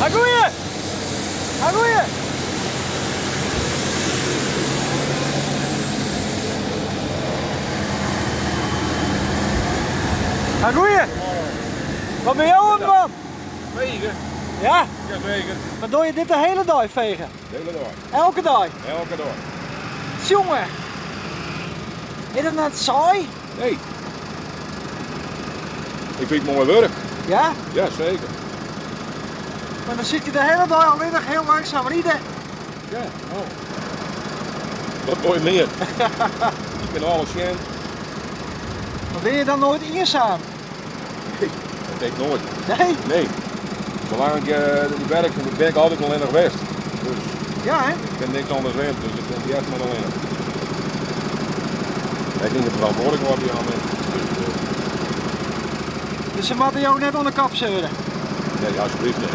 Ha goeie! Ha goeie! Ha goeie! Wat bin jo oan it dwaan? Vegen. Ja? Jazeker. Maar doe je dit de hele dei vegen? De hele dei. Elke dei? Elke dei. Tsjonge! Is dat net saai? Nee. Ik fyn it moai wurk. Ja? Ja, seker. Maar dan sit je de hele dei allinnich hiel langsaam riden. Ja, no. Wat wol je mear? Je kinne alles sjen. Maar bin je dan noait iensaam? Nee, dat tink ik noait. Nee? Nee. Salang't ik werk, bin ik altyd allinnich west. Dus ja, hè? Ik bin niks anders wend, dus ik bin leafst mar allinnich. Ek yn de ferantwurding wat jaan dus, Dus se moatte jo net oan de kop seure? Nee, alsjeblieft net.